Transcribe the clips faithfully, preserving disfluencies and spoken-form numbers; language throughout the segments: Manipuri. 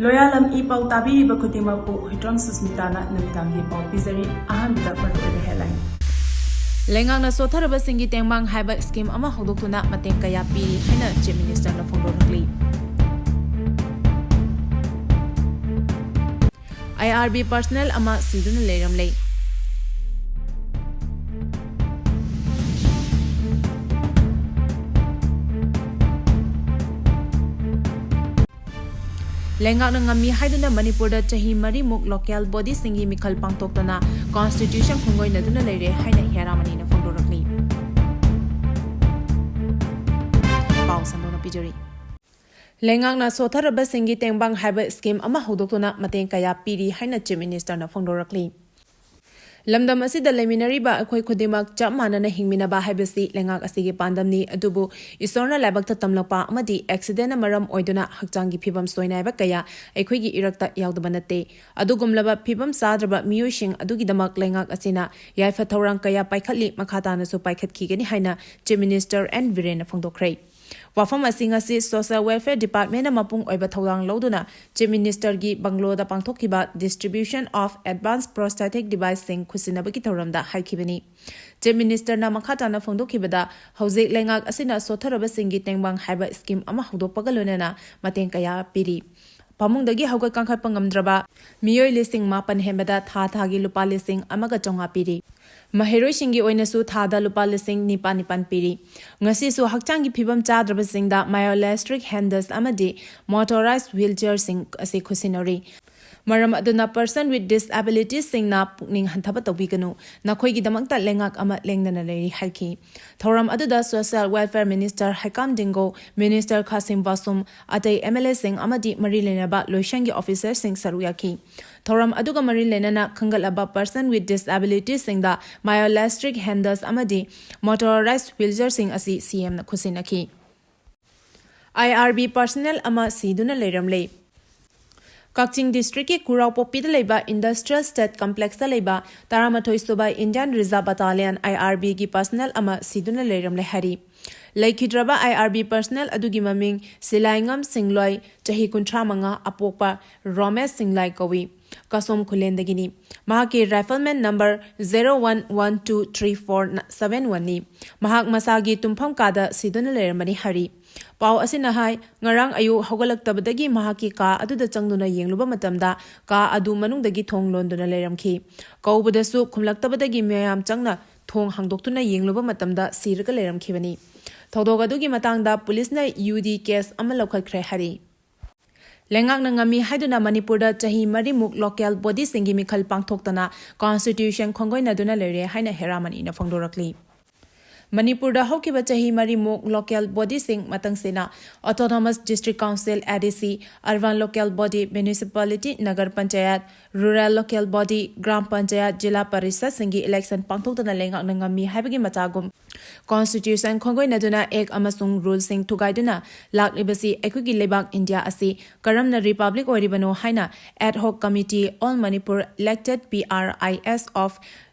ꯂꯣꯌꯥꯂꯝ ꯏ ꯄꯥꯎ ꯇꯥꯕꯤꯔꯤꯕ ꯈꯨꯗꯤꯡꯃꯛꯄꯨ ꯍꯨꯏꯗ꯭ꯔꯣꯝ ꯁꯨꯁꯃꯤꯇꯥꯅ ꯅꯨꯃꯤꯗꯥꯡꯒꯤ ꯄꯥꯎ ꯄꯤꯖꯔꯤ꯫ ꯑꯍꯥꯟꯕꯗ ꯃꯔꯨꯑꯣꯏꯕ headline꯫ ꯂꯩꯉꯥꯛꯅ ꯁꯣꯠꯊꯔꯕꯁꯤꯡꯒꯤ ꯇꯦꯡꯕꯥꯡ ꯍꯥꯏꯕ scheme ꯑꯃ ꯍꯧꯗꯣꯛꯇꯨꯅ ꯃꯇꯦꯡ ꯀꯌꯥ ꯄꯤꯔꯤ ꯍꯥꯏꯅ Chief Ministerꯅ ꯐꯣꯡꯗꯣꯔꯛꯂꯤ꯫ IRB personnel ꯑꯃ ꯁꯤꯗꯨꯅ ꯂꯩꯔꯝꯂꯦ꯫ ꯂꯩꯉꯥꯛꯅ ꯉꯝꯃꯤ ꯍꯥꯏꯗꯨꯅ ꯃꯅꯤꯄꯨꯔꯗ ꯆꯍꯤ ꯃꯔꯤꯃꯨꯛ local bodyꯁꯤꯡꯒꯤ ꯃꯤꯈꯜ ꯄꯥꯡꯊꯣꯛꯇꯅ constitution ꯈꯣꯡꯒꯣꯏꯅꯗꯨꯅ ꯂꯩꯔꯦ ꯍꯥꯏꯅ ꯍꯤꯌꯥꯔꯥꯃꯅꯤꯅ ꯐꯣꯡꯗꯣꯔꯛꯂꯤ꯫ ꯄꯥꯎ ꯁꯟꯗꯣꯛꯅ ꯄꯤꯖꯔꯤ꯫ ꯂꯩꯉꯥꯛꯅ ꯁꯣꯠꯊꯔꯕꯁꯤꯡꯒꯤ ꯇꯦꯡꯕꯥꯡ ꯍꯥꯏꯕ scheme ꯑꯃ ꯍꯧꯗꯣꯛꯇꯨꯅ ꯃꯇꯦꯡ ꯀꯌꯥ ꯄꯤꯔꯤ ꯍꯥꯏꯅ Chief Ministerꯅ ꯐꯣꯡꯗꯣꯔꯛꯂꯤ꯫ ꯂꯝꯗꯝ ꯑꯁꯤꯗ ꯂꯩꯃꯤꯟꯅꯔꯤꯕ ꯑꯩꯈꯣꯏ ꯈꯨꯗꯤꯡꯃꯛ ꯆꯞ ꯃꯥꯟꯅꯅ ꯍꯤꯡꯃꯤꯟꯅꯕ ꯍꯥꯏꯕꯁꯤ ꯂꯩꯉꯥꯛ ꯑꯁꯤꯒꯤ ꯄꯥꯟꯗꯝꯅꯤ, ꯑꯗꯨꯕꯨ ꯏꯁꯣꯔꯅ ꯂꯥꯏꯕꯛꯇ ꯇꯝꯂꯛꯄ ꯑꯃꯗꯤ accidentꯅ ꯃꯔꯝ ꯑꯣꯏꯗꯨꯅ ꯍꯛꯆꯥꯡꯒꯤ ꯐꯤꯕꯝ ꯁꯣꯏꯅꯥꯏꯕ ꯀꯌꯥ ꯑꯩꯈꯣꯏꯒꯤ ꯏꯔꯛꯇ ꯌꯥꯎꯗꯕ ꯅꯠꯇꯦ꯫ ꯑꯗꯨꯒꯨꯝꯂꯕ ꯐꯤꯕꯝ ꯆꯥꯗ꯭ꯔꯕ ꯃꯤꯑꯣꯏꯁꯤꯡ ꯑꯗꯨꯒꯤꯗꯃꯛ ꯂꯩꯉꯥꯛ ꯑꯁꯤꯅ ꯌꯥꯏꯐ ꯊꯧꯔꯥꯡ ꯀꯌꯥ ꯄꯥꯏꯈꯠꯂꯤ, ꯃꯈꯥ ꯇꯥꯅꯁꯨ ꯄꯥꯏꯈꯠꯈꯤꯒꯅꯤ ꯍꯥꯏꯅ Chief Minister N ꯕꯤꯔꯦꯟꯅ ꯐꯣꯡꯗꯣꯛꯈ꯭ꯔꯦ꯫ ꯋꯥꯐꯝ ꯑꯁꯤ ꯉꯁꯤ Social Welfare Departmentꯅ ꯃꯄꯨꯡ ꯑꯣꯏꯕ ꯊꯧꯗꯥꯡ ꯂꯧꯗꯨꯅ Chief Ministerꯒꯤ ꯕꯪꯒ꯭ꯂꯣꯗ ꯄꯥꯡꯊꯣꯛꯈꯤꯕ distribution of advanced prosthetic deviceꯁꯤꯡ ꯈꯨꯠꯁꯤꯟꯅꯕꯒꯤ ꯊꯧꯔꯝꯗ ꯍꯥꯏꯈꯤꯕꯅꯤ꯫ Chief Ministerꯅ ꯃꯈꯥ ꯇꯥꯅ ꯐꯣꯡꯗꯣꯛꯈꯤꯕꯗ, ꯍꯧꯖꯤꯛ ꯂꯩꯉꯥꯛ ꯑꯁꯤꯅ ꯁꯣꯠꯊꯔꯕꯁꯤꯡꯒꯤ ꯇꯦꯡꯕꯥꯡ ꯍꯥꯏꯕ scheme ꯑꯃ ꯍꯧꯗꯣꯛꯄꯒ ꯂꯣꯏꯅꯅ ꯃꯇꯦꯡ ꯀꯌꯥ ꯄꯤꯔꯤ꯫ ꯐꯃꯨꯡꯗꯒꯤ ꯍꯧꯒꯠ ꯀꯥꯡꯈꯠꯄ ꯉꯝꯗ꯭ꯔꯕ ꯃꯤꯑꯣꯏ ꯂꯤꯁꯤꯡ ꯃꯥꯄꯟ ꯍꯦꯟꯕꯗ ꯊꯥ ꯊꯥꯒꯤ ꯂꯨꯄꯥ ꯂꯤꯁꯤꯡ ꯑꯃꯒ ꯆꯥꯝꯃꯉꯥ ꯄꯤꯔꯤ꯫ ꯃꯍꯩꯔꯣꯏꯁꯤꯡꯒꯤ ꯑꯣꯏꯅꯁꯨ ꯊꯥꯗ ꯂꯨꯄꯥ ꯂꯤꯁꯤꯡ ꯅꯤꯄꯥꯟ ꯅꯤꯄꯥꯟ ꯄꯤꯔꯤ꯫ ꯉꯁꯤꯁꯨ ꯍꯛꯆꯥꯡꯒꯤ ꯐꯤꯕꯝ ꯆꯥꯗ꯭ꯔꯕꯁꯤꯡꯗ myoelastic handles ꯑꯃꯗꯤ motorized wheelchairꯁꯤꯡ ꯑꯁꯤ ꯈꯨꯠꯁꯤꯟꯅꯔꯤ꯫ ꯃꯔꯝ ꯑꯗꯨꯅ person with disabilitiesꯁꯤꯡꯅ ꯄꯨꯛꯅꯤꯡ ꯍꯟꯊꯕ ꯇꯧꯕꯤꯒꯅꯨ, ꯅꯈꯣꯏꯒꯤꯗꯃꯛꯇ ꯂꯩꯉꯥꯛ ꯑꯃ ꯂꯦꯡꯗꯅ ꯂꯩꯔꯤ ꯍꯥꯏꯈꯤ꯫ ꯊꯧꯔꯝ ꯑꯗꯨꯗ Social Welfare Minister ꯍꯩꯀꯥꯝ ꯗꯤꯡꯒꯣ, Minister ꯈꯥꯁꯤꯝ ꯕꯥꯁꯨꯝ, ꯑꯇꯩ MLAꯁꯤꯡ ꯑꯃꯗꯤ ꯃꯔꯤ ꯂꯩꯅꯕ ꯂꯣꯏꯁꯪꯒꯤ officerꯁꯤꯡ ꯁꯔꯨꯛ ꯌꯥꯈꯤ꯫ ꯊꯧꯔꯝ ꯑꯗꯨꯒ ꯃꯔꯤ ꯂꯩꯅꯅ ꯈꯟꯒꯠꯂꯕ person with disabilitiesꯁꯤꯡꯗ myoelastic handles ꯑꯃꯗꯤ motorized wheelchairꯁꯤꯡ ꯑꯁꯤ CMꯅ ꯈꯨꯠꯁꯤꯟꯅꯈꯤ꯫ IRB personnel ꯑꯃ ꯁꯤꯗꯨꯅ ꯂꯩꯔꯝꯂꯦ꯫ ꯀꯛꯆꯤꯡ ꯗꯤꯁꯇ꯭ꯔꯤꯛꯀꯤ ꯈꯨꯔꯥꯎꯄꯣꯛꯄꯤꯗ ꯂꯩꯕ ꯏꯟꯗꯁꯇ꯭ꯔꯤꯌꯦꯜ ꯁ꯭ꯇꯦꯠ ꯀꯝꯄ꯭ꯂꯦꯛꯁꯇ ꯂꯩꯕ ꯇꯔꯥꯃꯥꯊꯣꯏ ꯁꯨꯕ ꯏꯟꯗꯤꯌꯟ ꯔꯤꯖꯥꯔꯚ ꯕꯇꯥꯂꯤꯌꯟ, IRB, ꯒꯤ ꯄꯔꯁꯅꯦꯜ ꯑꯃ ꯁꯤꯗꯨꯅ ꯂꯩꯔꯝꯂꯦ ꯍꯥꯏꯔꯤ꯫ ꯂꯩꯈꯤꯗ꯭ꯔꯕ IRB ꯄꯔꯁꯅꯦꯜ ꯑꯗꯨꯒꯤ ꯃꯃꯤꯡ ꯁꯤꯂꯥꯏꯉꯝ ꯁꯤꯡꯂꯣꯏ, ꯆꯍꯤ ꯀꯨꯟꯊ꯭ꯔꯥ ꯃꯉꯥ, ꯑꯄꯣꯛꯄ ꯔꯣꯃꯦꯁ ꯁꯤꯡꯂꯥꯏ ꯀꯧꯏ꯫ ꯀꯁꯣꯝ ꯈꯨꯂꯦꯟꯗꯒꯤꯅꯤ꯫ ꯃꯍꯥꯛꯀꯤ ꯔꯥꯏꯐꯜꯃꯦꯟ number zero one one two three four seven one ꯅꯤ꯫ ꯃꯍꯥꯛ ꯃꯁꯥꯒꯤ ꯇꯨꯝꯐꯝ ꯀꯥꯗ ꯁꯤꯗꯨꯅ ꯂꯩꯔꯝꯕꯅꯤ ꯍꯥꯏꯔꯤ꯫ ꯄꯥꯎ ꯑꯁꯤꯅ ꯍꯥꯏ, ꯉꯔꯥꯡ ꯑꯌꯨꯛ ꯍꯧꯒꯠꯂꯛꯇꯕꯗꯒꯤ ꯃꯍꯥꯛꯀꯤ ꯀꯥ ꯑꯗꯨꯗ ꯆꯪꯗꯨꯅ ꯌꯦꯡꯂꯨꯕ ꯃꯇꯝꯗ ꯀꯥ ꯑꯗꯨ ꯃꯅꯨꯡꯗꯒꯤ ꯊꯣꯡ ꯂꯣꯟꯗꯨꯅ ꯂꯩꯔꯝꯈꯤ꯫ ꯀꯧꯕꯗꯁꯨ ꯈꯨꯝꯂꯛꯇꯕꯗꯒꯤ ꯃꯌꯥꯝ ꯆꯪꯅ ꯊꯣꯡ ꯍꯥꯡꯗꯣꯛꯇꯨꯅ ꯌꯦꯡꯂꯨꯕ ꯃꯇꯝꯗ ꯁꯤꯔꯒ ꯂꯩꯔꯝꯈꯤꯕꯅꯤ꯫ ꯊꯧꯗꯣꯛ ꯑꯗꯨꯒꯤ ꯃꯇꯥꯡꯗ ꯄꯨꯂꯤꯁꯅ UD ꯀꯦꯁ ꯑꯃ ꯂꯧꯈꯠꯈ꯭ꯔꯦ ꯍꯥꯏꯔꯤ꯫ ꯂꯩꯉꯥꯛꯅ ꯉꯝꯃꯤ ꯍꯥꯏꯗꯨꯅ ꯃꯅꯤꯄꯨꯔꯗ ꯆꯍꯤ ꯃꯔꯤꯃꯨꯛ ꯂꯣꯀꯦꯜ ꯕꯣꯗꯤꯁꯤꯡꯒꯤ ꯃꯤꯈꯜ ꯄꯥꯡꯊꯣꯛꯇꯅ ꯀꯣꯟꯁꯇꯤꯇ꯭ꯌꯨꯁꯟ ꯈꯣꯡꯒꯣꯏꯅꯗꯨꯅ ꯂꯩꯔꯦ ꯍꯥꯏꯅ ꯍꯦꯔꯥꯃꯅꯤꯅ ꯐꯣꯡꯗꯣꯔꯛꯂꯤ꯫ ꯃꯅꯤꯄꯨꯔꯗ ꯍꯧꯈꯤꯕ ꯆꯍꯤ ꯃꯔꯤꯃꯨꯛ ꯂꯣꯀꯦꯜ ꯕꯣꯗꯤꯁꯤꯡ, ꯃꯇꯪꯁꯤꯅ Autonomous District Council, ADC, Urban Local Body, Municipality, Nagar Panchayat, Rural Local Body, Gram Panchayat, Zila ꯄꯔꯤꯁꯠꯁꯤꯡꯒꯤ ꯏꯂꯦꯛꯁꯟ ꯄꯥꯡꯊꯣꯛꯇꯅ ꯂꯩꯉꯥꯛꯅ ꯉꯝꯃꯤ ꯍꯥꯏꯕꯒꯤ ꯃꯆꯥꯒꯨꯝ ꯀꯣꯟꯁꯇꯤꯇ꯭ꯌꯨꯁꯟ ꯈꯣꯡꯒꯣꯏꯅꯗꯨꯅ ꯑꯦꯛ ꯑꯃꯁꯨꯡ ꯔꯨꯜꯁꯤꯡ ꯊꯨꯒꯥꯏꯗꯨꯅ ꯂꯥꯛꯂꯤꯕꯁꯤ ꯑꯩꯈꯣꯏꯒꯤ ꯂꯩꯕꯥꯛ ꯏꯟꯗꯤꯌꯥ ꯑꯁꯤ ꯀꯔꯝꯅ ꯔꯤꯄꯕ꯭ꯂꯤꯛ ꯑꯣꯏꯔꯤꯕꯅꯣ ꯍꯥꯏꯅ Ad Hoc Committee, All Manipur Elected PRIS of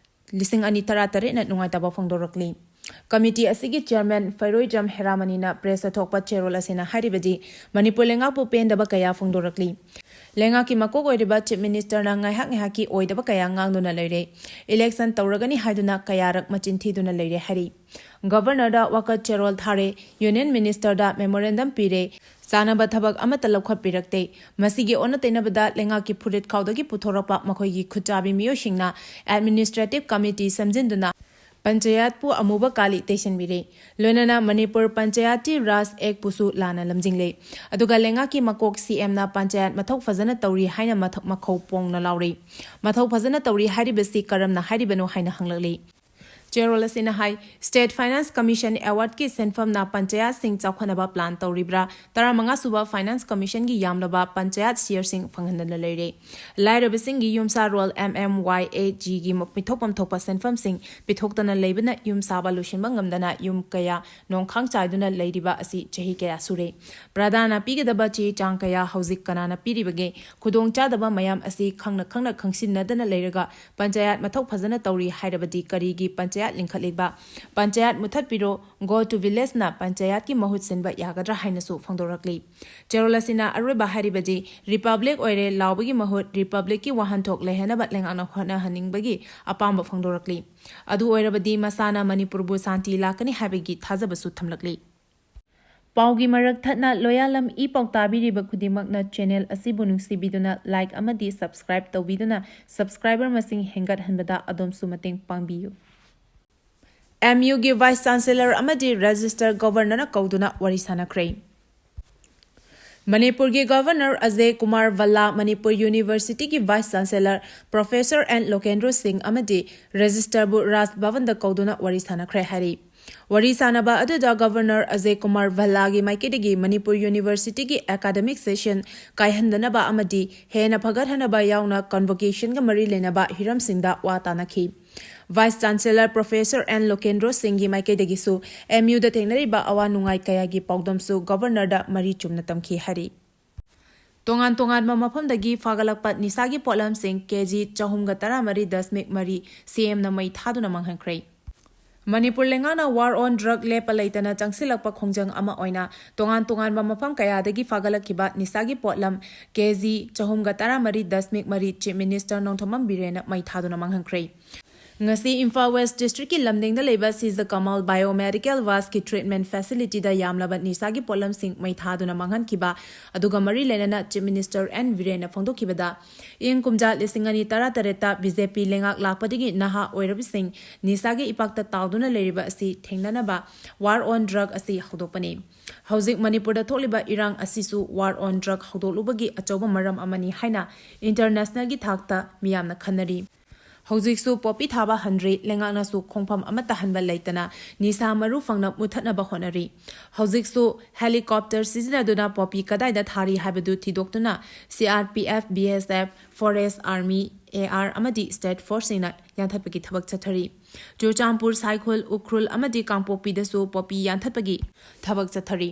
ꯂꯤꯁꯤꯡ ꯑꯅꯤ ꯇꯔꯥꯇꯔꯦꯠꯅ ꯅꯨꯡꯉꯥꯏꯇꯕ ꯐꯣꯡꯗꯣꯔꯛꯂꯤ꯫ ꯀꯃꯤꯇꯤ ꯑꯁꯤꯒꯤ ꯆꯤꯌꯔꯃꯦꯟ ꯐꯩꯔꯣꯏꯖꯝ ꯍꯦꯔꯥꯃꯅꯤꯅ ꯄ꯭ꯔꯦꯁꯇ ꯊꯣꯛꯄ ꯆꯦꯔꯣꯜ ꯑꯁꯤꯅ ꯍꯥꯏꯔꯤꯕꯗꯤ, ꯃꯅꯤꯄꯨꯔ ꯂꯩꯉꯥꯛꯄꯨ ꯄꯦꯟꯗꯕ ꯀꯌꯥ ꯐꯣꯡꯗꯣꯔꯛꯂꯤ꯫ ꯂꯩꯉꯥꯛꯀꯤ ꯃꯀꯣꯛ ꯑꯣꯏꯔꯤꯕ ꯆꯤꯐ ꯃꯤꯅꯤꯁꯇꯔꯅ ꯉꯥꯏꯍꯥꯛ ꯉꯥꯏꯍꯥꯛꯀꯤ ꯑꯣꯏꯗꯕ ꯀꯌꯥ ꯉꯥꯡꯗꯨꯅ ꯂꯩꯔꯦ꯫ ꯏꯂꯦꯛꯁꯟ ꯇꯧꯔꯒꯅꯤ ꯍꯥꯏꯗꯨꯅ ꯀꯌꯥꯔꯛ ꯃꯆꯤꯟ ꯊꯤꯗꯨꯅ ꯂꯩꯔꯦ ꯍꯥꯏꯔꯤ꯫ ꯒꯚꯔꯅꯔꯗ ꯋꯥꯀꯠ ꯆꯦꯔꯣꯜ ꯊꯥꯔꯦ, ꯌꯨꯅꯤꯌꯟ ꯃꯤꯅꯤꯁꯇꯔꯗ ꯃꯦꯃꯣꯔꯦꯟꯗꯝ ꯄꯤꯔꯦ, ꯆꯥꯅꯕ ꯊꯕꯛ ꯑꯃꯠꯇ ꯂꯧꯈꯠꯄꯤꯔꯛꯇꯦ꯫ ꯃꯁꯤꯒꯤ ꯑꯣꯟꯅ ꯇꯩꯅꯕꯗ ꯂꯩꯉꯥꯛꯀꯤ ꯐꯨꯔꯤꯠ ꯈꯥꯎꯗꯒꯤ ꯄꯨꯊꯣꯔꯛꯄ ꯃꯈꯣꯏꯒꯤ ꯈꯨꯠꯆꯥꯕꯤ ꯃꯤꯑꯣꯏꯁꯤꯡꯅ ꯑꯦꯗꯃꯤꯅꯤꯁꯇ꯭ꯔꯦꯇꯤꯚ ꯀꯃꯤꯇꯤ ꯁꯦꯝꯖꯤꯟꯗꯨꯅ ꯄꯟꯆꯥꯌꯠꯄꯨ ꯑꯃꯨꯕ ꯀꯥꯂꯤ ꯇꯩꯁꯤꯟꯕꯤꯔꯦ꯫ ꯂꯣꯏꯅꯅ ꯃꯅꯤꯄꯨꯔ ꯄꯟꯆꯥꯌꯠꯇꯤ ꯔꯥꯖ ꯑꯦꯛꯄꯨꯁꯨ ꯂꯥꯟꯅ ꯂꯝꯖꯤꯡꯂꯦ꯫ ꯑꯗꯨꯒ ꯂꯩꯉꯥꯛꯀꯤ ꯃꯀꯣꯛ CMꯅ ꯄꯟꯆꯥꯌꯠ ꯃꯊꯧ ꯐꯖꯅ ꯇꯧꯔꯤ ꯍꯥꯏꯅ ꯃꯊꯛ ꯃꯈꯧ ꯄꯣꯡꯅ ꯂꯥꯎꯔꯤ꯫ ꯃꯊꯧ ꯐꯖꯅ ꯇꯧꯔꯤ ꯍꯥꯏꯔꯤꯕꯁꯤ ꯀꯔꯝꯅ ꯍꯥꯏꯔꯤꯕꯅꯣ ꯍꯥꯏꯅ ꯍꯪꯂꯛꯂꯤ꯫ ꯆꯦꯔꯣꯜ ꯑꯁꯤꯅ ꯍꯥꯏ, State Finance Commission Awardꯀꯤ ꯁꯦꯟꯐꯝꯅ ꯄꯟꯆꯥꯌꯠꯁꯤꯡ ꯆꯥꯎꯈꯠꯅꯕ plan ꯇꯧꯔꯤꯕ꯭ꯔꯥ? ꯇꯔꯥꯃꯉꯥ ꯁꯨꯕ Finance Commissionꯒꯤ ꯌꯥꯝꯂꯕ ꯄꯟꯆꯥꯌꯠ shareꯁꯤꯡ ꯐꯪꯍꯟꯗꯅ ꯂꯩꯔꯦ꯫ ꯂꯥꯏꯔꯕꯁꯤꯡꯒꯤ ꯌꯨꯝꯁꯥꯔꯣꯜ M M Y A Gꯒꯤ ꯄꯤꯊꯣꯛꯐꯝ ꯊꯣꯛꯄ ꯁꯦꯟꯐꯝꯁꯤꯡ ꯄꯤꯊꯣꯛꯇꯅ ꯂꯩꯕꯅ ꯌꯨꯝ ꯁꯥꯕ ꯂꯣꯏꯁꯤꯟꯕ ꯉꯝꯗꯅ ꯌꯨꯝ ꯀꯌꯥ ꯅꯣꯡꯈꯥꯡ ꯆꯥꯏꯗꯨꯅ ꯂꯩꯔꯤꯕ ꯑꯁꯤ ꯆꯍꯤ ꯀꯌꯥ ꯁꯨꯔꯦ꯫ ꯄ꯭ꯔꯙꯥꯟꯅ ꯄꯤꯒꯗꯕ ꯆꯦ ꯆꯥꯡ ꯀꯌꯥ ꯍꯧꯖꯤꯛ ꯀꯅꯥꯅ ꯄꯤꯔꯤꯕꯒꯦ? ꯈꯨꯗꯣꯡꯆꯥꯗꯕ ꯃꯌꯥꯝ ꯑꯁꯤ ꯈꯪꯅ ꯈꯪꯅ ꯈꯪꯁꯤꯟꯅꯗꯅ ꯂꯩꯔꯒ ꯄꯟꯆꯥꯌꯠ ꯃꯊꯧ ꯐꯖꯅ ꯇꯧꯔꯤ ꯍꯥꯏꯔꯕꯗꯤ ꯀꯔꯤꯒꯤ ꯄꯟꯆꯥꯌꯠ ꯂꯤꯡꯈꯠꯂꯤꯕ? ꯄꯟꯆꯥꯌꯠ ꯃꯨꯊꯠꯄꯤꯔꯣ, go to villageꯅ ꯄꯟꯆꯥꯌꯠꯀꯤ ꯃꯍꯨꯠ ꯁꯤꯟꯕ ꯌꯥꯒꯗ꯭ꯔꯥ ꯍꯥꯏꯅꯁꯨ ꯐꯣꯡꯗꯣꯔꯛꯂꯤ꯫ ꯆꯦꯔꯣꯜ ꯑꯁꯤꯅ ꯑꯔꯣꯏꯕ ꯍꯥꯏꯔꯤꯕꯗꯤ, Republic ꯑꯣꯏꯔꯦ ꯂꯥꯎꯕꯒꯤ ꯃꯍꯨꯠ Republicꯀꯤ ꯋꯥꯍꯟꯊꯣꯛ ꯂꯩꯍꯟꯅꯕ ꯂꯩꯉꯥꯛꯅ ꯍꯣꯠꯅꯍꯟꯅꯤꯡꯕꯒꯤ ꯑꯄꯥꯝꯕ ꯐꯣꯡꯗꯣꯔꯛꯂꯤ꯫ ꯑꯗꯨ ꯑꯣꯏꯔꯕꯗꯤ ꯃꯁꯥꯅ ꯃꯅꯤꯄꯨꯔꯕꯨ ꯁꯥꯟꯇꯤ ꯂꯥꯛꯀꯅꯤ ꯍꯥꯏꯕꯒꯤ ꯊꯥꯖꯕꯁꯨ ꯊꯝꯂꯛꯂꯤ꯫ ꯄꯥꯎꯒꯤ ꯃꯔꯛ ꯊꯠꯅ ꯂꯣꯌꯥꯂꯝ ꯏ ꯄꯥꯎ ꯇꯥꯕꯤꯔꯤꯕ ꯈꯨꯗꯤꯡꯃꯛꯅ channel ꯑꯁꯤꯕꯨ ꯅꯨꯡꯁꯤꯕꯤꯗꯨꯅ like ꯑꯃꯗꯤ subscribe ꯇꯧꯕꯤꯗꯨꯅ subscriber ꯃꯁꯤꯡ ꯍꯦꯟꯒꯠꯍꯟꯕꯗ ꯑꯗꯣꯝꯁꯨ ꯃꯇꯦꯡ ꯄꯥꯡꯕꯤꯌꯨ꯫ MUꯒꯤ Vice Chancellor ꯑꯃꯗꯤ Register Governorꯅ ꯀꯧꯗꯨꯅ ꯋꯥꯔꯤ ꯁꯥꯅꯈ꯭ꯔꯦ꯫ ꯃꯅꯤꯄꯨꯔꯒꯤ Governor Ajay Kumar ꯚꯜꯂꯥ, Manipur Universityꯒꯤ Vice Chancellor Professor N ꯂꯣꯀꯦꯟꯗ꯭ꯔꯣ ꯁꯤꯡ ꯑꯃꯗꯤ Registrarꯕꯨ ꯔꯥꯖ ꯚꯕꯟꯗ ꯀꯧꯗꯨꯅ ꯋꯥꯔꯤ ꯁꯥꯅꯈ꯭ꯔꯦ ꯍꯥꯏꯔꯤ꯫ ꯋꯥꯔꯤ ꯁꯥꯅꯕ ꯑꯗꯨꯗ Governor ꯑꯖꯌ ꯀꯨꯃꯥꯔ ꯚꯜꯂꯥꯒꯤ ꯃꯥꯏꯀꯩꯗꯒꯤ ꯃꯅꯤꯄꯨꯔ Universityꯒꯤ academic session ꯀꯥꯏꯍꯟꯗꯅꯕ ꯑꯃꯗꯤ ꯍꯦꯟꯅ ꯐꯒꯠꯍꯟꯅꯕ ꯌꯥꯎꯅ convocationꯒ ꯃꯔꯤ ꯂꯩꯅꯕ ꯍꯤꯔꯝꯁꯤꯡꯗ ꯋꯥ ꯇꯥꯅꯈꯤ꯫ Vice Chancellor Professor N ꯂꯣꯀꯦꯟꯗ꯭ꯔꯣ ꯁꯤꯡꯒꯤ ꯃꯥꯏꯀꯩꯗꯒꯤꯁꯨ MUꯗ ꯊꯦꯡꯅꯔꯤꯕ ꯑꯋꯥ ꯅꯨꯡꯉꯥꯏ ꯀꯌꯥꯒꯤ ꯄꯥꯎꯗꯝꯁꯨ Governorꯗ ꯃꯔꯤ ꯆꯨꯝꯅ ꯇꯝꯈꯤ ꯍꯥꯏꯔꯤ꯫ ꯇꯣꯉꯥꯟ ꯇꯣꯉꯥꯟꯕ ꯃꯐꯝꯗꯒꯤ ꯐꯥꯒꯠꯂꯛꯄ ꯅꯤꯁꯥꯒꯤ ꯄꯣꯠꯂꯝꯁꯤꯡ KG ꯆꯍꯨꯝꯒ ꯇꯔꯥꯃꯔꯤ ꯗꯁꯃꯤꯛ ꯃꯔꯤ CMꯅ ꯃꯩ ꯊꯥꯗꯨꯅ ꯃꯥꯡꯍꯟꯈ꯭ꯔꯦ꯫ ꯃꯅꯤꯄꯨꯔ ꯂꯩꯉꯥꯛꯅ war on drug ꯂꯦꯞꯄ ꯂꯩꯇꯅ ꯆꯪꯁꯤꯜꯂꯛꯄ ꯈꯣꯡꯖꯪ ꯑꯃ ꯑꯣꯏꯅ ꯇꯣꯉꯥꯟ ꯇꯣꯉꯥꯟꯕ ꯃꯐꯝ ꯀꯌꯥꯗꯒꯤ ꯐꯥꯒꯠꯂꯛꯈꯤꯕ ꯅꯤꯁꯥꯒꯤ ꯄꯣꯠꯂꯝ KG ꯆꯍꯨꯝꯒ ꯇꯔꯥꯃꯔꯤ ꯗꯁꯃꯤꯛ ꯃꯔꯤ Chief Minister ꯅꯣꯡꯊꯣꯝꯕꯝ ꯕꯤꯔꯦꯟꯅ ꯃꯩ ꯊꯥꯗꯨꯅ ꯃꯥꯡꯍꯟꯈ꯭ꯔꯦ꯫ ꯉꯁꯤ ꯏꯝꯐꯥꯜ West Districtꯀꯤ ꯂꯝꯗꯤꯡꯗ ꯂꯩꯕ ꯁꯤꯖ ꯀꯃꯜ Biomedical Wasteꯀꯤ treatment facilityꯗ ꯌꯥꯝꯂꯕ ꯅꯤꯁꯥꯒꯤ ꯄꯣꯠꯂꯝꯁꯤꯡ ꯃꯩ ꯊꯥꯗꯨꯅ ꯃꯥꯡꯍꯟꯈꯤꯕ ꯑꯗꯨꯒ ꯃꯔꯤ ꯂꯩꯅꯅ Chief Minister N ꯕꯤꯔꯦꯟꯅ ꯐꯣꯡꯗꯣꯛꯈꯤꯕꯗ, ꯏꯪ ꯀꯨꯝꯖꯥ ꯂꯤꯁꯤꯡ ꯑꯅꯤ ꯇꯔꯥꯇꯔꯦꯠꯇ BJP ꯂꯩꯉꯥꯛ ꯂꯥꯛꯄꯗꯒꯤ ꯅꯍꯥ ꯑꯣꯏꯔꯕꯁꯤꯡ ꯅꯤꯁꯥꯒꯤ ꯏꯄꯥꯛꯇ ꯇꯥꯎꯗꯨꯅ ꯂꯩꯔꯤꯕ ꯑꯁꯤ ꯊꯦꯡꯅꯅꯕ war on drug ꯑꯁꯤ ꯍꯧꯗꯣꯛꯄꯅꯤ꯫ ꯍꯧꯖꯤꯛ ꯃꯅꯤꯄꯨꯔꯗ ꯊꯣꯛꯂꯤꯕ ꯏꯔꯥꯡ ꯑꯁꯤꯁꯨ war on drug ꯍꯧꯗꯣꯛꯂꯨꯕꯒꯤ ꯑꯆꯧꯕ ꯃꯔꯝ ꯑꯃꯅꯤ ꯍꯥꯏꯅ internationalꯒꯤ ꯊꯥꯛꯇ ꯃꯤꯌꯥꯝꯅ ꯈꯟꯅꯔꯤ꯫ ꯍꯧꯖꯤꯛꯁꯨ ꯄꯣꯄꯤ ꯊꯥꯕ ꯍꯟꯗ꯭ꯔꯤ꯫ ꯂꯩꯉꯥꯛꯅꯁꯨ ꯈꯣꯡꯐꯝ ꯑꯃꯠꯇ ꯍꯟꯕ ꯂꯩꯇꯅ ꯅꯤꯁꯥ ꯃꯔꯨ ꯐꯪꯅ ꯃꯨꯊꯠꯅꯕ ꯍꯣꯠꯅꯔꯤ꯫ ꯍꯧꯖꯤꯛꯁꯨ ꯍꯦꯂꯤꯀꯣꯞꯇꯔ ꯁꯤꯖꯤꯟꯅꯗꯨꯅ ꯄꯣꯄꯤ ꯀꯗꯥꯏꯗ ꯊꯥꯔꯤ ꯍꯥꯏꯕꯗꯨ ꯊꯤꯗꯣꯛꯇꯨꯅ CRPF, BSF, Forest Army, AR ꯑꯃꯗꯤ state forceꯁꯤꯡꯅ ꯌꯥꯟꯊꯠꯄꯒꯤ ꯊꯕꯛ ꯆꯠꯊꯔꯤ꯫ ꯆꯨꯔꯆꯥꯟꯄꯨꯔ, ꯁꯥꯏꯈꯣꯜ, ꯎꯈ꯭ꯔꯨꯜ ꯑꯃꯗꯤ ꯀꯥꯡꯄꯣꯛꯄꯤꯗꯁꯨ ꯄꯣꯄꯤ ꯌꯥꯟꯊꯠꯄꯒꯤ ꯊꯕꯛ ꯆꯠꯊꯔꯤ꯫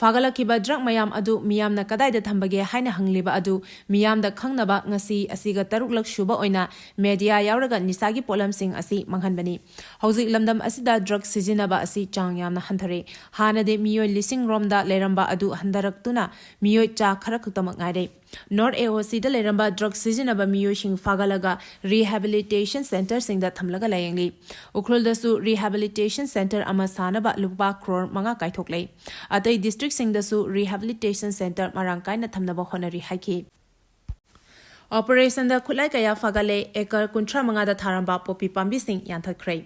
ꯐꯥꯒꯠꯂꯛꯈꯤꯕ ꯗ꯭ꯔꯒ ꯃꯌꯥꯝ ꯑꯗꯨ ꯃꯤꯌꯥꯝꯅ ꯀꯗꯥꯏꯗ ꯊꯝꯕꯒꯦ ꯍꯥꯏꯅ ꯍꯪꯂꯤꯕ ꯑꯗꯨ ꯃꯤꯌꯥꯝꯗ ꯈꯪꯅꯕ ꯉꯁꯤ ꯑꯁꯤꯒ ꯇꯔꯨꯛꯂꯛ ꯁꯨꯕ ꯑꯣꯏꯅ ꯃꯦꯗꯤꯌꯥ ꯌꯥꯎꯔꯒ ꯅꯤꯁꯥꯒꯤ ꯄꯣꯠꯂꯝꯁꯤꯡ ꯑꯁꯤ ꯃꯥꯡꯍꯟꯕꯅꯤ꯫ ꯍꯧꯖꯤꯛ ꯂꯝꯗꯝ ꯑꯁꯤꯗ ꯗ꯭ꯔꯒ ꯁꯤꯖꯤꯟꯅꯕ ꯑꯁꯤ ꯆꯥꯡ ꯌꯥꯝꯅ ꯍꯟꯊꯔꯦ꯫ ꯍꯥꯟꯅꯗꯤ ꯃꯤꯑꯣꯏ ꯂꯤꯁꯤꯡ ꯔꯣꯝꯗ ꯂꯩꯔꯝꯕ ꯑꯗꯨ ꯍꯟꯊꯔꯛꯇꯨꯅ ꯃꯤꯑꯣꯏ ꯆꯥ ꯈꯔ ꯈꯛꯇꯃꯛ ꯉꯥꯏꯔꯦ꯫ North AOCꯗ ꯂꯩꯔꯝꯕ ꯗ꯭ꯔꯒ ꯁꯤꯖꯤꯟꯅꯕ ꯃꯤꯑꯣꯏꯁꯤꯡ ꯐꯥꯒꯠꯂꯒ rehabilitation centreꯁꯤꯡꯗ ꯊꯝꯂꯒ ꯂꯥꯌꯦꯡꯂꯤ꯫ ꯎꯈ꯭ꯔꯨꯜꯗꯁꯨ rehabilitation centre ꯑꯃ ꯁꯥꯅꯕ ꯂꯨꯄꯥ ꯀ꯭ꯔꯣꯔ ꯃꯉꯥ ꯀꯥꯏꯊꯣꯛꯂꯦ꯫ ꯑꯇꯩ districtꯁꯤꯡꯗꯁꯨ rehabilitation centre ꯃꯔꯥꯡ ꯀꯥꯏꯅ ꯊꯝꯅꯕ ꯍꯣꯠꯅꯔꯤ ꯍꯥꯏꯈꯤ꯫ Operationꯗ ꯈꯨꯠꯂꯥꯏ ꯀꯌꯥ ꯐꯥꯒꯠꯂꯦ꯫ Acre ꯀꯨꯟꯊ꯭ꯔꯥ ꯃꯉꯥꯗ ꯊꯥꯔꯝꯕ ꯄꯣꯄꯤ ꯄꯥꯝꯕꯤꯁꯤꯡ ꯌꯥꯟꯊꯠꯈ꯭ꯔꯦ꯫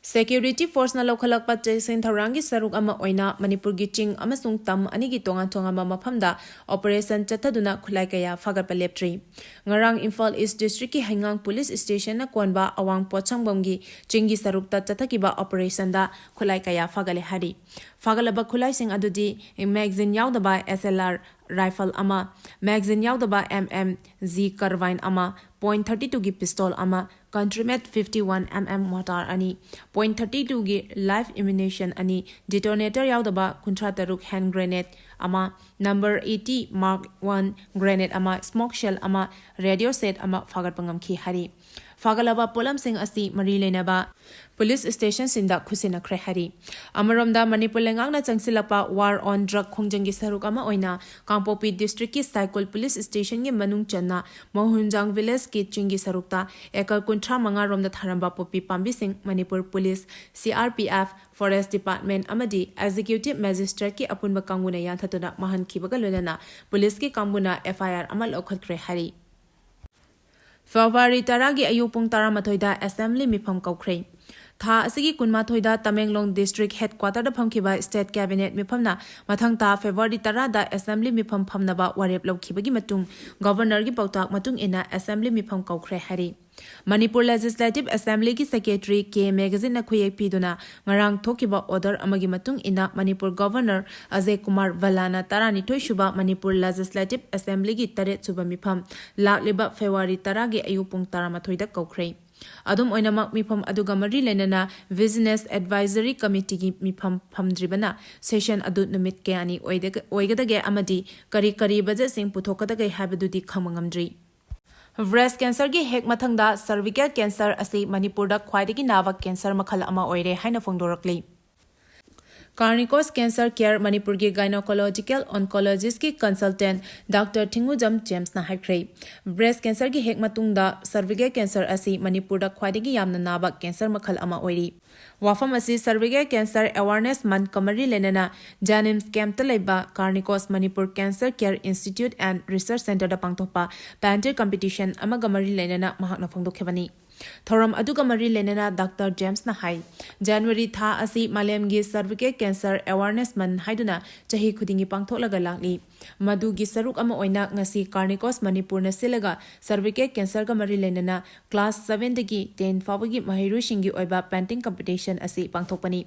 Security forceꯅ ꯂꯧꯈꯠꯂꯛꯄ ꯆꯦꯛꯁꯤꯟ ꯊꯧꯔꯥꯡꯒꯤ ꯁꯔꯨꯛ ꯑꯃ ꯑꯣꯏꯅ ꯃꯅꯤꯄꯨꯔꯒꯤ ꯆꯤꯡ ꯑꯃꯁꯨꯡ ꯇꯝ ꯑꯅꯤꯒꯤ ꯇꯣꯉꯥꯟ ꯇꯣꯉꯥꯟꯕ ꯃꯐꯝꯗ operation ꯆꯠꯊꯗꯨꯅ ꯈꯨꯠꯂꯥꯏ ꯀꯌꯥ ꯐꯥꯒꯠꯄ ꯂꯦꯞꯇ꯭ꯔꯤ꯫ ꯉꯔꯥꯡ ꯏꯝꯐꯥꯜ East districtꯀꯤ ꯍꯩꯉꯥꯡ police stationꯅ ꯀꯣꯟꯕ ꯑꯋꯥꯡ ꯄꯣꯠꯁꯪꯕꯝꯒꯤ ꯆꯤꯡꯒꯤ ꯁꯔꯨꯛꯇ ꯆꯠꯊꯈꯤꯕ operationꯗ ꯈꯨꯠꯂꯥꯏ ꯀꯌꯥ ꯐꯥꯒꯠꯂꯦ ꯍꯥꯏꯔꯤ꯫ ꯐꯥꯒꯠꯂꯕ ꯈꯨꯠꯂꯥꯏꯁꯤꯡ ꯑꯗꯨꯗꯤ magazine ꯌꯥꯎꯗꯕ SLR rifle ꯑꯃ, magazine ꯌꯥꯎꯗꯕ MMG carbine ꯑꯃ, point thirty twoꯒꯤ pistol ꯑꯃ, Country-made fifty one MM mortar ꯑꯅꯤ, point thirty twoꯒꯤ live ammunition ꯑꯅꯤ, detonator ꯌꯥꯎꯗꯕ ꯀꯨꯟꯊ꯭ꯔꯥ ꯇꯔꯨꯛ hand grenade ꯑꯃ, number eighty Mark one grenade ꯑꯃ, smoke shell ꯑꯃ, radio set ꯑꯃ ꯐꯥꯒꯠꯄ ꯉꯝꯈꯤ ꯍꯥꯏꯔꯤ꯫ ꯐꯥꯒꯠꯂꯕ ꯄꯣꯠꯂꯝꯁꯤꯡ ꯑꯁꯤ ꯃꯔꯤ ꯂꯩꯅꯕ police stationꯁꯤꯡꯗ ꯈꯨꯠꯁꯤꯟꯅꯈ꯭ꯔꯦ ꯍꯥꯏꯔꯤ꯫ ꯑꯃꯔꯣꯝꯗ, ꯃꯅꯤꯄꯨꯔ ꯂꯩꯉꯥꯛꯅ ꯆꯪꯁꯤꯜꯂꯛꯄ war on drug ꯈꯣꯡꯖꯪꯒꯤ ꯁꯔꯨꯛ ꯑꯃ ꯑꯣꯏꯅ ꯀꯥꯡꯄꯣꯛꯄꯤ districtꯀꯤ ꯁꯥꯏꯀꯣꯜ police stationꯒꯤ ꯃꯅꯨꯡ ꯆꯟꯅ ꯃꯣꯍꯨꯟꯖꯥꯡ villageꯀꯤ ꯆꯤꯡꯒꯤ ꯁꯔꯨꯛꯇ acre ꯀꯨꯟꯊ꯭ꯔꯥ ꯃꯉꯥ ꯔꯣꯝꯗ ꯊꯥꯔꯝꯕ ꯄꯣꯄꯤ ꯄꯥꯝꯕꯤꯁꯤꯡ Manipur police, CRPF, Forest Department ꯑꯃꯗꯤ Executive Magistrateꯀꯤ ꯑꯄꯨꯟꯕ ꯀꯥꯡꯕꯨꯅ ꯌꯥꯟꯊꯠꯇꯨꯅ ꯃꯥꯡꯍꯟꯈꯤꯕꯒ ꯂꯣꯏꯅꯅ policeꯀꯤ ꯀꯥꯡꯕꯨꯅ FIR ꯑꯃ ꯂꯧꯈꯠꯈ꯭ꯔꯦ ꯍꯥꯏꯔꯤ꯫ February ꯇꯔꯥꯒꯤ ꯑꯌꯨꯛ ꯄꯨꯡ ꯇꯔꯥꯃꯥꯊꯣꯏꯗ assembly ꯃꯤꯐꯝ ꯀꯧꯈ꯭ꯔꯦ꯫ ꯊꯥ ꯑꯁꯤꯒꯤ ꯀꯨꯟꯃꯥꯊꯣꯏꯗ ꯇꯃꯦꯡꯂꯣꯡ district headquarterꯗ ꯐꯝꯈꯤꯕ state cabinet ꯃꯤꯐꯝꯅ ꯃꯊꯪ ꯊꯥ February ꯇꯔꯥꯗ assembly ꯃꯤꯐꯝ ꯐꯝꯅꯕ ꯋꯥꯔꯦꯞ ꯂꯧꯈꯤꯕꯒꯤ ꯃꯇꯨꯡ governorꯒꯤ ꯄꯥꯎꯇꯥꯛ ꯃꯇꯨꯡ ꯏꯟꯅ assembly ꯃꯤꯐꯝ ꯀꯧꯈ꯭ꯔꯦ ꯍꯥꯏꯔꯤ꯫ ꯃꯅꯤꯄꯨꯔ Legislative Assemblyꯒꯤ secretary K Magazinꯅ ꯈꯨꯌꯦꯛ ꯄꯤꯗꯨꯅ ꯉꯔꯥꯡ ꯊꯣꯛꯈꯤꯕ order ꯑꯃꯒꯤ ꯃꯇꯨꯡ ꯏꯟꯅ ꯃꯅꯤꯄꯨꯔ governor ꯑꯖꯌ ꯀꯨꯃꯥꯔ ꯚꯜꯂꯥꯅ ꯇꯔꯥꯅꯤꯊꯣꯏ ꯁꯨꯕ ꯃꯅꯤꯄꯨꯔ Legislative Assemblyꯒꯤ ꯇꯔꯦꯠ ꯁꯨꯕ ꯃꯤꯐꯝ ꯂꯥꯛꯂꯤꯕ February ꯇꯔꯥꯒꯤ ꯑꯌꯨꯛ ꯄꯨꯡ ꯇꯔꯥꯃꯥꯊꯣꯏꯗ ꯀꯧꯈ꯭ꯔꯦ꯫ ꯑꯗꯨꯝ ꯑꯣꯏꯅꯃꯛ, ꯃꯤꯐꯝ ꯑꯗꯨꯒ ꯃꯔꯤ ꯂꯩꯅꯅ Business Advisory Committeeꯒꯤ ꯃꯤꯐꯝ ꯐꯝꯗ꯭ꯔꯤꯕꯅ session ꯑꯗꯨ ꯅꯨꯃꯤꯠ ꯀꯌꯥꯅꯤ ꯑꯣꯏꯗ-, ꯑꯣꯏꯒꯗꯒꯦ ꯑꯃꯗꯤ ꯀꯔꯤ ꯀꯔꯤ budgetꯁꯤꯡ ꯄꯨꯊꯣꯛꯀꯗꯒꯦ ꯍꯥꯏꯕꯗꯨꯗꯤ ꯈꯪꯕ ꯉꯝꯗ꯭ꯔꯤ꯫ Breast cancerꯒꯤ ꯍꯦꯛ ꯃꯊꯪꯗ cervical cancer ꯑꯁꯤ ꯃꯅꯤꯄꯨꯔꯗ ꯈ꯭ꯋꯥꯏꯗꯒꯤ ꯅꯥꯕ cancer ꯃꯈꯜ ꯑꯃ ꯑꯣꯏꯔꯦ ꯍꯥꯏꯅ ꯐꯣꯡꯗꯣꯔꯛꯂꯤ꯫ Carnicos Cancer Care ꯃꯅꯤꯄꯨꯔꯒꯤ gynecological oncologistꯀꯤ consultant Doctor ꯊꯤꯡꯉꯨꯖꯝ ꯖꯦꯝꯁꯅ ꯍꯥꯏꯈ꯭ꯔꯦ, breast cancerꯒꯤ ꯍꯦꯛ ꯃꯇꯨꯡꯗ cervical cancer ꯑꯁꯤ ꯃꯅꯤꯄꯨꯔꯗ ꯈ꯭ꯋꯥꯏꯗꯒꯤ ꯌꯥꯝꯅ ꯅꯥꯕ cancer ꯃꯈꯜ ꯑꯃ ꯑꯣꯏꯔꯤ꯫ ꯋꯥꯐꯝ ꯑꯁꯤ cervical cancer awareness monthꯀ ꯃꯔꯤ ꯂꯩꯅꯅ JNIMS campꯇ ꯂꯩꯕ Carnicos Manipur Cancer Care Institute and Research Centreꯗ ꯄꯥꯡꯊꯣꯛꯄ painting competition ꯑꯃꯒ ꯃꯔꯤ ꯂꯩꯅꯅ ꯃꯍꯥꯛꯅ ꯐꯣꯡꯗꯣꯛꯈꯤꯕꯅꯤ꯫ ꯊꯧꯔꯝ ꯑꯗꯨꯒ ꯃꯔꯤ ꯂꯩꯅꯅ Doctor ꯖꯦꯝꯁꯅ ꯍꯥꯏ, January ꯊꯥ ꯑꯁꯤ ꯃꯥꯂꯦꯝꯒꯤ cervical cancer awareness month ꯍꯥꯏꯗꯨꯅ ꯆꯍꯤ ꯈꯨꯗꯤꯡꯒꯤ ꯄꯥꯡꯊꯣꯛꯂꯒ ꯂꯥꯛꯂꯤ꯫ ꯃꯗꯨꯒꯤ ꯁꯔꯨꯛ ꯑꯃ ꯑꯣꯏꯅ ꯉꯁꯤ Carnicos ꯃꯅꯤꯄꯨꯔꯅ ꯁꯤꯜꯂꯒ cervical cancerꯒ ꯃꯔꯤ ꯂꯩꯅꯅ class sevenꯗꯒꯤ ten ꯐꯥꯎꯕꯒꯤ ꯃꯍꯩꯔꯣꯏꯁꯤꯡꯒꯤ ꯑꯣꯏꯕ painting competition ꯑꯁꯤ ꯄꯥꯡꯊꯣꯛꯄꯅꯤ꯫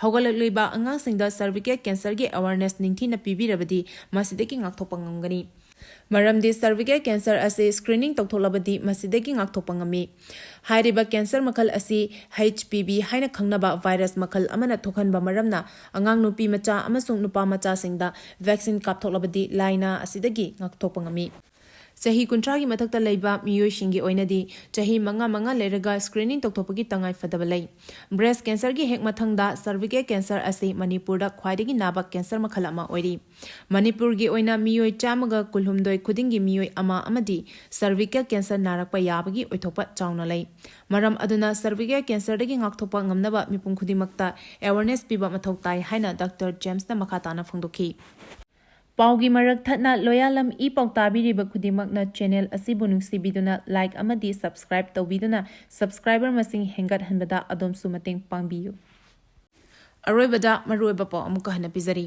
ꯍꯧꯒꯠꯂꯛꯂꯤꯕ ꯑꯉꯥꯡꯁꯤꯡꯗ cervical cancerꯒꯤ awareness ꯅꯤꯡꯊꯤꯅ ꯄꯤꯕꯤꯔꯕꯗꯤ ꯃꯁꯤꯗꯒꯤ ꯉꯥꯛꯊꯣꯛꯄ ꯉꯝꯒꯅꯤ꯫ ꯃꯔꯝꯗꯤ cervical cancer ꯑꯁꯤ screening ꯇꯧꯊꯣꯛꯂꯕꯗꯤ ꯃꯁꯤꯗꯒꯤ ꯉꯥꯛꯊꯣꯛꯄ ꯉꯝꯃꯤ꯫ ꯍꯥꯏꯔꯤꯕ cancer ꯃꯈꯜ ꯑꯁꯤ HPV ꯍꯥꯏꯅ ꯈꯪꯅꯕ virus ꯃꯈꯜ ꯑꯃꯅ ꯊꯣꯛꯍꯟꯕ ꯃꯔꯝꯅ ꯑꯉꯥꯡ ꯅꯨꯄꯤ ꯃꯆꯥ ꯑꯃꯁꯨꯡ ꯅꯨꯄꯥ ꯃꯆꯥꯁꯤꯡꯗ vaccine ꯀꯥꯞꯊꯣꯛꯂꯕꯗꯤ ꯂꯥꯏꯅꯥ ꯑꯁꯤꯗꯒꯤ ꯉꯥꯛꯊꯣꯛꯄ ꯉꯝꯃꯤ꯫ ꯆꯍꯤ ꯀꯨꯟꯊ꯭ꯔꯥꯒꯤ ꯃꯊꯛꯇ ꯂꯩꯕ ꯃꯤꯑꯣꯏꯁꯤꯡꯒꯤ ꯑꯣꯏꯅꯗꯤ ꯆꯍꯤ ꯃꯉꯥ ꯃꯉꯥ ꯂꯩꯔꯒ screening ꯇꯧꯊꯣꯛꯄꯒꯤ ꯇꯉꯥꯏ ꯐꯗꯕ ꯂꯩ꯫ Breast cancerꯒꯤ ꯍꯦꯛ ꯃꯊꯪꯗ cervical cancer ꯑꯁꯤ ꯃꯅꯤꯄꯨꯔꯗ ꯈ꯭ꯋꯥꯏꯗꯒꯤ ꯅꯥꯕ cancer ꯃꯈꯜ ꯑꯃ ꯑꯣꯏꯔꯤ꯫ ꯃꯅꯤꯄꯨꯔꯒꯤ ꯑꯣꯏꯅ ꯃꯤꯑꯣꯏ ꯆꯥꯝꯃꯒ ꯀꯨꯟꯍꯨꯝꯗꯣꯏ ꯈꯨꯗꯤꯡꯒꯤ ꯃꯤꯑꯣꯏ ꯑꯃ ꯑꯃꯗꯤ cervical cancer ꯅꯥꯔꯛꯄ ꯌꯥꯕꯒꯤ ꯑꯣꯏꯊꯣꯛꯄ ꯆꯥꯎꯅ ꯂꯩ꯫ ꯃꯔꯝ ꯑꯗꯨꯅ cervical cancerꯗꯒꯤ ꯉꯥꯛꯊꯣꯛꯄ ꯉꯝꯅꯕ ꯃꯤꯄꯨꯝ ꯈꯨꯗꯤꯡꯃꯛꯇ awareness ꯄꯤꯕ ꯃꯊꯧ ꯇꯥꯏ ꯍꯥꯏꯅ Doctor ꯖꯦꯝꯁꯅ ꯃꯈꯥ ꯇꯥꯅ ꯐꯣꯡꯗꯣꯛꯈꯤ꯫ ꯄꯥꯎꯒꯤ ꯃꯔꯛ ꯊꯠꯅ ꯂꯣꯌꯥꯂꯝ ꯏ ꯄꯥꯎ ꯇꯥꯕꯤꯔꯤꯕ ꯈꯨꯗꯤꯡꯃꯛꯅ channel ꯑꯁꯤꯕꯨ ꯅꯨꯡꯁꯤꯕꯤꯗꯨꯅ like ꯑꯃꯗꯤ subscribe ꯇꯧꯕꯤꯗꯨꯅ subscriber ꯃꯁꯤꯡ ꯍꯦꯟꯒꯠꯍꯟꯕꯗ ꯑꯗꯣꯝꯁꯨ ꯃꯇꯦꯡ ꯄꯥꯡꯕꯤꯌꯨ꯫ ꯑꯔꯣꯏꯕꯗ ꯃꯔꯨꯑꯣꯏꯕ ꯄꯥꯎ ꯑꯃꯨꯛꯀ ꯍꯟꯅ ꯄꯤꯖꯔꯤ꯫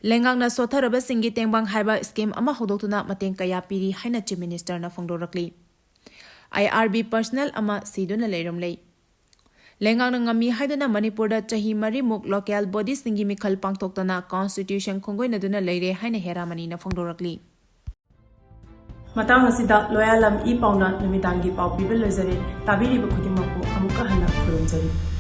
ꯂꯩꯉꯥꯛꯅ ꯁꯣꯠꯊꯔꯕꯁꯤꯡꯒꯤ ꯇꯦꯡꯕꯥꯡ ꯍꯥꯏꯕ scheme ꯑꯃ ꯍꯧꯗꯣꯛꯇꯨꯅ ꯃꯇꯦꯡ ꯀꯌꯥ ꯄꯤꯔꯤ ꯍꯥꯏꯅ Chief Ministerꯅ ꯐꯣꯡꯗꯣꯔꯛꯂꯤ꯫ IRB personnel ꯑꯃ ꯁꯤꯗꯨꯅ ꯂꯩꯔꯝꯂꯦ꯫ ꯂꯩꯉꯥꯛꯅ ꯉꯝꯃꯤ ꯍꯥꯏꯗꯨꯅ ꯃꯅꯤꯄꯨꯔꯗ ꯆꯍꯤ ꯃꯔꯤꯃꯨꯛ local bodyꯁꯤꯡꯒꯤ ꯃꯤꯈꯜ ꯄꯥꯡꯊꯣꯛꯇꯅ constitution ꯈꯣꯡꯒꯣꯏꯅꯗꯨꯅ ꯂꯩꯔꯦ ꯍꯥꯏꯅ ꯍꯦꯔꯥꯃꯅꯤꯅ ꯐꯣꯡꯗꯣꯔꯛꯂꯤ꯫ ꯃꯇꯥꯡ ꯑꯁꯤꯗ ꯂꯣꯌꯥꯂꯝ ꯏ ꯄꯥꯎꯅ ꯅꯨꯃꯤꯗꯥꯡꯒꯤ ꯄꯥꯎ ꯄꯤꯕ ꯂꯣꯏꯖꯔꯦ꯫ ꯇꯥꯕꯤꯔꯤꯕ ꯈꯨꯗꯤꯡꯃꯛꯄꯨ ꯑꯃꯨꯛꯀ ꯍꯟꯅ ꯈꯨꯔꯨꯝꯖꯔꯤ꯫